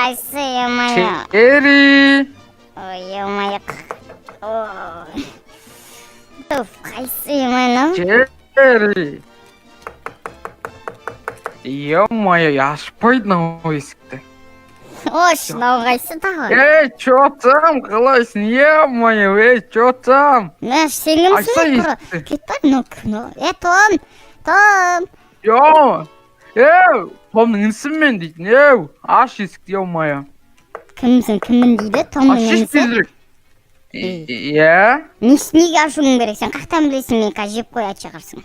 Қайсы, ё-моё? Джерри. Ой, ё-моё. Ой. Туф, қайсы, ё-моё, мынау? Джерри. Ё-моё, ашпайды мынау есікті. Ош, мынау қайсы тағы? Ей, чё там, қалайсың? Ё-моё, ей, чё там? Мә, сен кімсің? Ашса Е, есікті. Кет бар, мынау кім? Е, Том, Том. Ё, ей, Томның інісімін мен дейтін. Ей, аш есікті, ё-моё. Кімсің, кіммін дейді, Томның Ашшы інісі. тезірек. Иә. Неге ашуың керек? Сен қаяқтан білесің, мен қазір жеп қоятын шығарсың.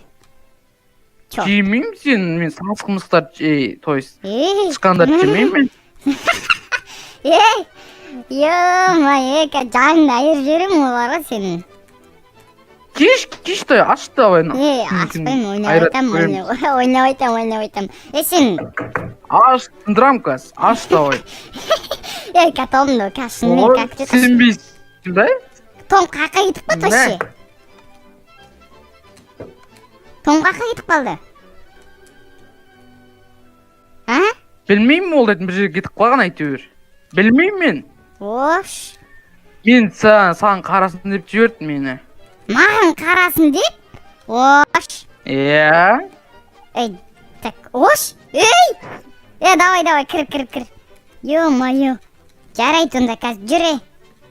Чё? Жемеймін сені, мен сасық мысықтарды, ей, то есть, Ей, тышқандарды жемеймін мен. Ей, ё-моё, қазір жаныңды айырып жіберемін ғой бар ғой сенің. Кеш, кеш та, аш давай. Ей, Кім- ашпаймын, ойнап айрат айтамын, көреміз. ойнап айтамын, ойнап айтамын. Е, сен, Аш, сындырамын қазір, аш давай. ей, Томды, қазір шынымен Ой, как кетесің. сенбейсің ба? Том қаяққа кетіп қалды Мә. вообще? Том қаяққа кетіп қалды? А? Білмеймін, ол дейтін бір жерге кетіп қалған әйтеуір. Білмеймін мен. Ош. Мен саған қарасын деп жіберді мені. Маған қарасын деп? Ош. Иә. Ей, так, ош. Ей! Е, давай, давай, кір, кір, кір. Ё-моё. Жарайды онда, қазір жүр, ей.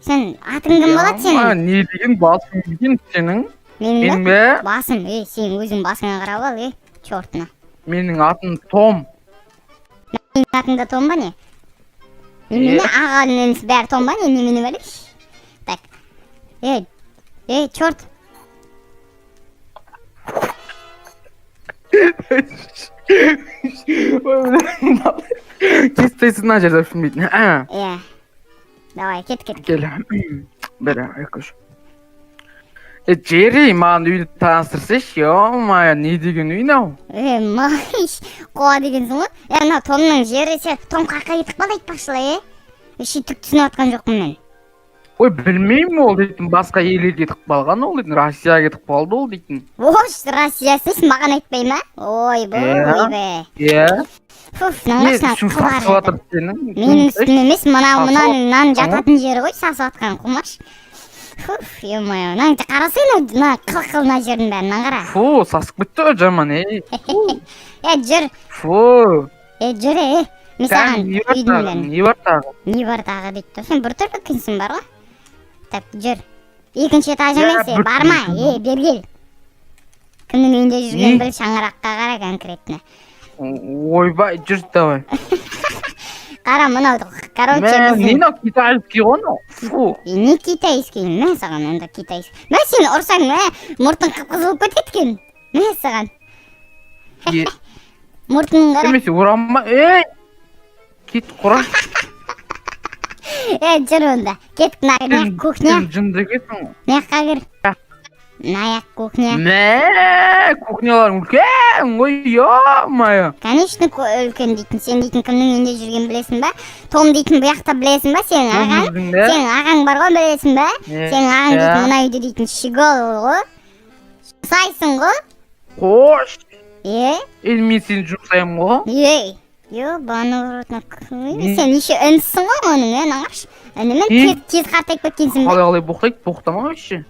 Сен атың кім болады сенің? Не деген басың екен сенің? Менің Менің бе? бе? Басым, ей, сен өзің басыңа қарап ал, ей, чертына. Менің атым Том. Менің атың да Том ба не? Немене, ағаның інісі бәрі Том ба не, немене бәле? Так. Ей, ей, черт. Кес мына жерде түсінбейтін. Иә. Давай, кет, кет. Кел. Бір, екі, үш. Е, Джерри, маған үйді таныстырсайшы, ё-моё, не деген үй мынау? Е, май, қуа дегенсің ғой. Е, мынау Томның жері, сен Том қаяққа кетіп қалды айтпақшылай, е? Вообще түк түсініп жатқан жоқпын мен. Ой, білмеймін, ол дейтін басқа елге кетіп қалған, ол дейтін Россияға кетіп қалды ол дейтін. Ош, Россиясы маған айтпай ма? Ойбой, Иә. ойбай. Иә. Фуф, Не мынаның үстің қыл бар сасып жатыр. жатыр сенің? Менің үстім емес, мынау Сасып мынаның мынаның жатыр. жататын жері ғой, сасып жатқан қумаш. Фуф, ё-моё, мынаның қарасай, мынау мына қыл қыл мына жердің бәрін, мына қара. Фу, сасып кетті ғой жаман, ей. Е, жүр, Фу. е, жүр, е. Мен Сән, саған не бар үйдің тағы? бәрін. Не бар тағы? Не бар тағы дейді да. Сен біртүрлі екенсің бар ғой. Так, жүр. Екінші этаж Иә, емес, е, бір- барма, е, бері кел. Кімнің үйінде жүргенін Не? біл, шаңыраққа қара конкретно. Ойбай, жүр давай. Қара, мынау, короче, Мә, не біздің мынау китайский ғой мынау? Фу. Е, не китайский, мә саған онда китайский. Мә, сені ұрсаң, мә, мұртың қып-қызыл болып кетеді екен. Мә саған. Е, Мұртың қара. Немесе ұрама, ей! Кет, құра. Е, жүр онда. Кеттік мына мына кухня. Сен жынды екенсің ғой. Мына жаққа кір. Мына жақ кухня. Мә, кухняларың үлкен ғой, ё-моё. Конечно, үлкен дейтін. Сен дейтін кімнің үйінде жүргенін білесің ба? Том дейтін бұл жақта білесің ба? Сенің ағаң? Өзіңіздің де? Сенің ағаң бар ғой, білесің ба? Е, Сенің ағаң дейтін иә. мына үйде дейтін щегол ғой. Жұмсайсың ғой? Қош. Е? Е, мен сені жұмсаймын ғой. Ей. Ебаный в рот, Не? сен еще інісің ғой оның, е, мына қарашы. Інімен Не? тез тез қартайып кеткенсің ба? Қалай қалай боқтайды, боқтама вообще.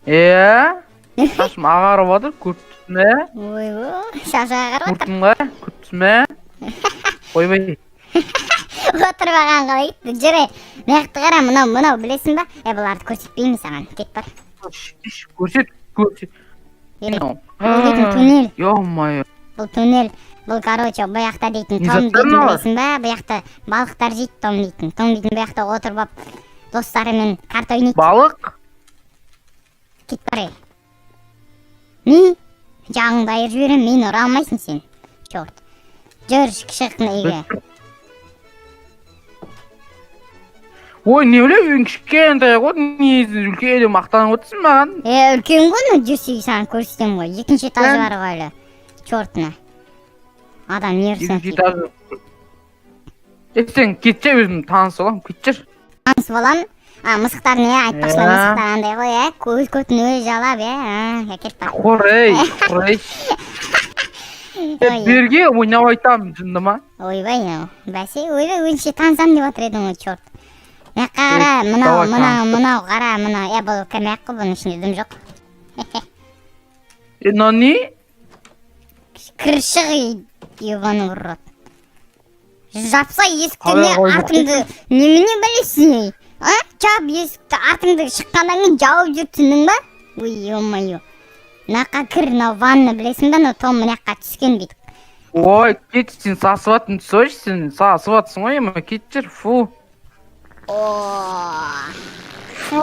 Е, шашым ағарып жатыр, көріп тұрсың ба? Ойбой, шашы ағарып жатыр. Мұртым ба? Көріп тұрсың ба? Ойбай. Отырып алған қалай кетті? Жүр, е. Мына жақты қара, мынау, мынау білесің ба? Е, бұларды көрсетпеймін саған. Кет бар. Ш, көрсет, көрсет. Е, бұл дейтін туннель. Ё-моё. Бұл туннель. Бұл, короче, бұл жақта дейтін Не Том заттар дейтін мыналар? білесің ба? Бұл жақта балықтар жейді Том дейтін. Том дейтін бұл жақта отырып алып достарымен карта ойнайды. Балық? Кет бар, ей. Не? Жағыңды айырып жіберемін, мені ұра алмайсың сен. Черт. Жүр, шық үйге. Ой, не білемін, үйің кішкентай ғой, не үлкен деп мақтанып отырсың маған. Е, үлкен ғой, мынау жүрсе саған көрсетемін ғой. Екінші этажы Сен- бар ғой әлі. Чертына. Адам нервісіне Екінші тиіп. этажы. Е, сен кетші, өзім танысып аламын, кетші. Танысып аламын. А, мысықтар не, айтпақшы, Иә. мысықтар андай ғой, ә, көз көтін өзі жалап, ә, а, кет бар. Қор, ей, қор, ей. Ой. Берге ойнап айтамын, жынды ма? Ойбай, мынау бәсе, ойбай, өзінше танысамын деп жатыр едің ғой, черт. Мына қара. Ей, Мынау, давай, мынау, таныстыр. мынау, қара, мынау. Е, бұл кірмей ақ қой, бұның ішінде дым жоқ. Е, мынау не? Кір, шық, ебаный в рот. Жапса есікті. Қалай Не, қойдық? артыңды немене білесің, ей? А, жап есікті, артыңды шыққаннан кейін жауып жүр, түсіндің ба? Ой, ё-моё, мына жаққа кір. Мынау ванна, білесің ба? Мынау Том мына жаққа түскен бүйтіп. Ой, кет, сен сасып жатырсың, түсейші, сен сасып жатырсың ғой, ема, кет, жүр, фу. О. Фу,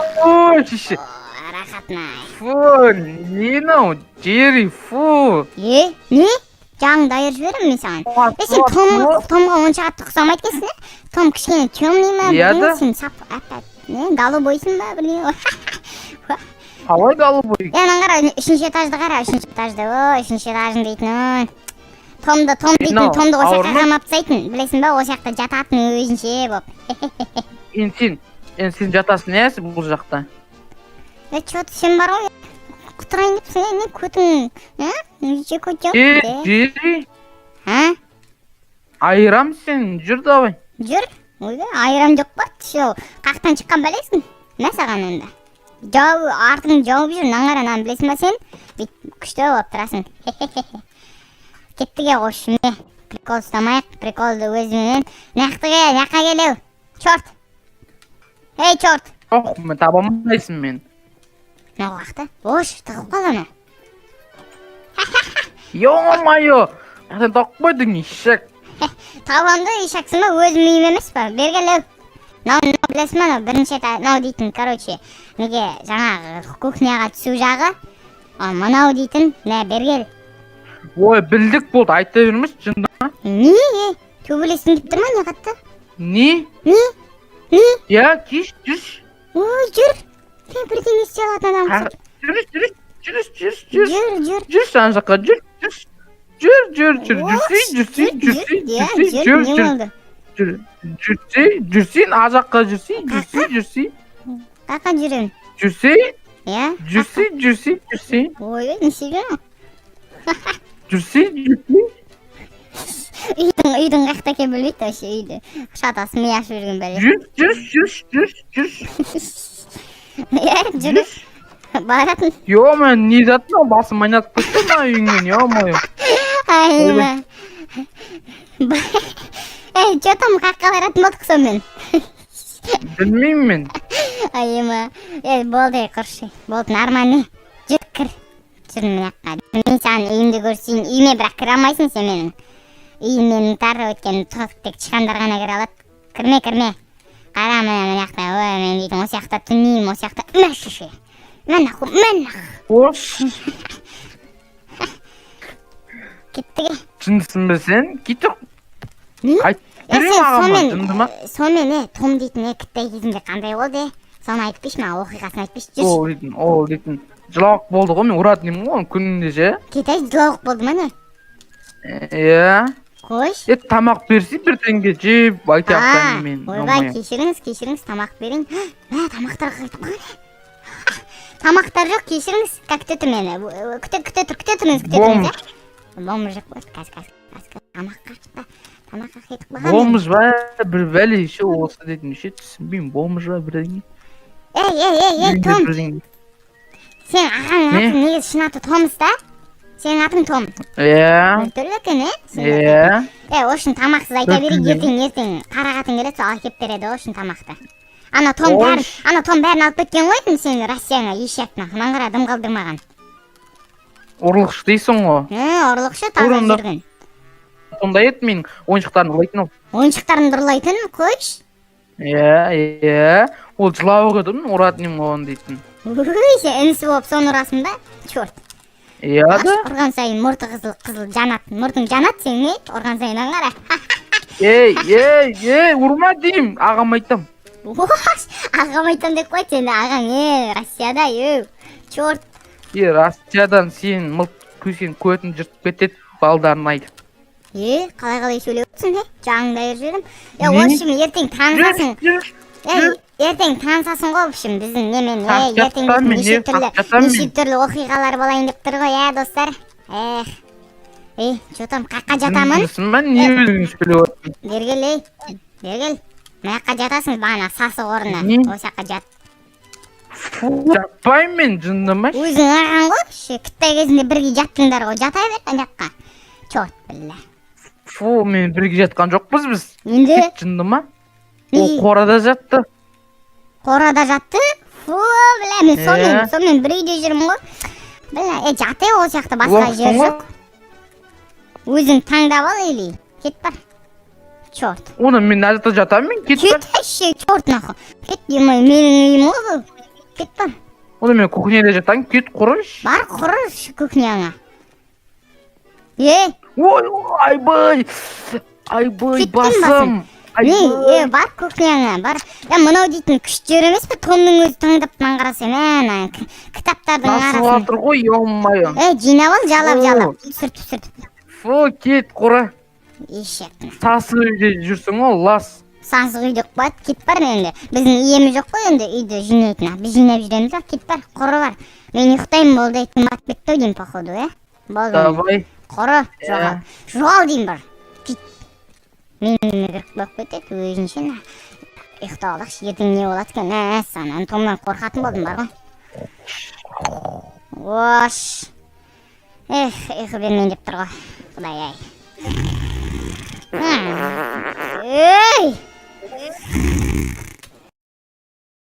шеше. О, рахат-ай. Фу, не мынау, Джерри, фу. Е, не, жағыңды айырып жіберемін мен саған. Е, сен Том, Томға онша қатты ұқсамайды екенсің, е? Том кішкене темный ма, Иә бірдеңе, да. сен сап әп не, голубойсың ба, бірдеңе. Қалай голубой? Е, ананы қара, үшінші этажды қара, үшінші этажды. О, үшінші этажың дейтін, ой. Томды, Том дейтін, Мынау Томды осы жаққа ауыр ма? қамап тастайтын, білесің ба? Осы жақта жататын өзінше болып. Енді сен жатасың, иә, сен бұл жақта. Е, че, сен бар ғой, құтырайын депсің, е? Не көтің, а, неше көт? Е, Джерри. А? Айырам сен, жүр, давай. Жүр. Ойбай, айырам жоқ па? Все, қаяқтан шыққан бәлесің? Мә саған онда. Жауып, артыңды жауып жүр. Мынаны қара, мынаны білесің ба сен? Бүйтіп күшті болып тұрасың. Кеттік, е, қойшы, міне. Прикол ұстамайық, приколды өзіменен. Мына жаққа кел, мына жаққа кел, еу. Черт. Ей, черт. Жоқ, мен таба алмайсың мен. Мынау қаяқта? Ош, тығылып қалды анау. Ё-моё, сен тауып қойдың, ешек. Табамды, ешексің ба? Өзім үйім емес па? Бері кел, еу. Мынау, мынау білесің ба, мынау бірінші этаж, мынау дейтін, короче, неге жаңағы кухняға түсу жағы. Ал мынау дейтін, мә, бері кел. Ой, білдік, болды, айта бермеші, жынды ма? Не, е, төбелескің келіп тұр ма, не қатты? Не? Не? Не? Иә, кеш, жүрші. Ой, жүр. Мен бірдеңе істей алатын адамсың. Жүрші, жүрші, жүрші, жүрші, жүрші. Жүр, жүр. Жүрші ана жаққа, жүр, жүрші. Жүр, жүр, жүр, жүрсей, жүрсей, Жүр, жүрсей, иә, жүрсей, жүр, жүр, не жүр, болды? жүр, жүрсей, жүрсей, ана жаққа жүрсей, жүрсей, жүрсей, Қаяққа жүремін? жүрсей, Иә? жүрсей, жүрсей, жүрсей, Ой, не істеп жүрмін? жүрсей, жүрсей. Үйдің қаяқта екенін білмейді вообще үйді. Шатасы ми ашып жүрген бәле. Жүр, жүр, жүр, жүр, жүр, Иә, жүр. жүр. Баратын. Ё-моё, не зат мынау, басым айналып кетті мына үйіңнен, ё-моё. Ай, ма. Ей, че там, қаяққа баратын болдық сонымен? Білмеймін мен. Ай, ма. Ей, болды, құршы. Болды, нормально. Жүр, кір. Жүр мына жаққа. Мен саған үйімді көрсетейін. Үйіме бірақ кіре алмайсың сен менің. Үйім менің тар, өйткені тек тышқандар ғана кіре алады. Кірме, кірме. Қара, мына мына жақта. Ой, мен дейтін осы жақта түнеймін, осы жақта. Мә, шеше. Мә, нахуй, мә, нахуй. Ош, Кеттік, е. жындысың ба сен? Кет. Не? Айтып Е, беремін сен ағама, сонымен, жынды ма? Сонымен, е, Том дейтін, е, кіттай кезінде қандай болды, е? Соны айтып берші маған, оқиғасын айтып берші, жүрші. Ол дейтін жылауық болды ғой, мен ұратын едім ғой оны күнінде ше. Кетай, жылауық болды ма, не? Иә. Қойшы. Е, тамақ берсе, бірдеңе жеп айтайық А, мен. ойбай, кешіріңіз, кешіріңіз, тамақ берейін. Мә, тамақтар қайтып қалған, е? Тамақтар жоқ, кешіріңіз. Как күте тұр мені. Күте тұр, күте тұрыңыз, күте тұрыңыз, Бомж. иә? Бомж жоқ болды, қазір, қазір, қазір, тамақ қашты. Тамаққа кетіп қалған. Бомж ба, бір бәле ше осы дейтін ше, түсінбеймін, бомж ба, бірдеңе. Ей, ей, ей, ей, Үйінде Том, бірдеңе. сен ағаңның Не? аты негізі шын аты Томас та? Сенің атың Том. Иә. Біртүрлі екен, е? Иә. Е, в общем, тамақсыз айта берейік, Біртүрлі. ертең қара қатын келеді, сол әкеліп береді, в общем, тамақты. Ана Том Ой. бәрін, ана Том бәрін алып кеткен ғой сен Россияңа, ешек, мынаны қара, дым қалдырмаған. Ұрлықшы дейсің ғой. Е, ұрлықшы таза Орында. жүрген. Сондай еді, менің ойыншықтарымды ұрлайтын ол. Ойыншықтарын ұрлайтын, қойшы. Иә, ол жылауық еді, мен ұратын едім ғой оны дейтін. Ой, сен інісі болып соны ұрасың ба? Черт. Иә да. Ұрған сайын мұрты қызыл қызыл жанады. Мұртың жанады сенің, не? Ұрған сайын аңғара. Ей, ей, ей, ұрма деймін, ағама айтам. Ош, ағам айтам деп қойды сені, ағаң, е, Россияда, еу. Черт. Е, Россиядан сен мылт сен көтін жыртып кетеді, балдарын айтып. Е, қалай қалай сөйлеп отырсың, е? Жағыңды айырып жіберем. Е, Не? в общем, ертең танысасың. Жүр, Е, ертең танысасың ғой, в общем, біздің немен, е, Тақ ертең жатсам мен, неше е, түрлі, тақ жатсам неше мен. түрлі оқиғалар болайын деп тұр ғой, ә, достар. Эх. Ей, че там, қаққа жатамын? Жындысың ба, не өзің сөйлеп отырсың? Бері кел, ей, бері кел. Мына жаққа жатасың, бағана сасық орнына. Не? Осы жаққа жат. Фу, жатпаймын мен, жынды ма? Өзің аған ғой, ше, кіттай кезінде бірге жаттыңдар ғой, жата бер ана жаққа. Черт, бля. Фу, мен бірге жатқан жоқпыз біз. Енді Кет, жынды ма? Ол не? Қорада жатты. Қорада жатты? Фу, бля, мен сонымен, Иә. сонымен бір үйде жүрмін ғой. Бля, е, жат, ол жақта басқа жер Лохсың ғой. жоқ. Өзің таңдап ал или кет, бар. Черт. Оны мен мына жақта жатамын мен, кет, бар. Кет, вообще, черт нахуй. Кет, демай, менің үйім ғой бұл. Кет, бар. Оны мен кухняда жатамын, кет, құрыш. Бар, құрыш кухняңа. Е, Ой, айбай, айбай, Кеттің басың. басым. Не, Айбай. е, бар кухняңа, бар. Е, мынау дейтін күшті жер емес пе? Томның өзі таңдап маған қарасам, ә, ана кітаптардың Басып арасын. жатыр ғой, ё-моё. Е, жинап ал, жалап О. жалап, сүртіп сүртіп. Фу, кет, құра. Ешек. Сасық үйде жүрсің ғой, лас. Сасық үйде қояды, кет, бар енді. Біздің иеміз жоқ қой енді үйді жинайтын. Біз жинап жүреміз ба, кет, бар, құры, бар. Мен ұйықтаймын, болды, түн батып кетті ау деймін, походу, иә? Болды. Давай. Құры, жоғал. Жоғал деймін, бар. Кет. Менің үйіме кіріп болып кетеді, өзінше на. Ұйықтап алайықшы, ертең не болады екен? Мәссаған, Томнан қорқатын болдым бар ғой. Ош. Эх, ұйқы бермейін деп тұр ғой. Құдай ай. Ей!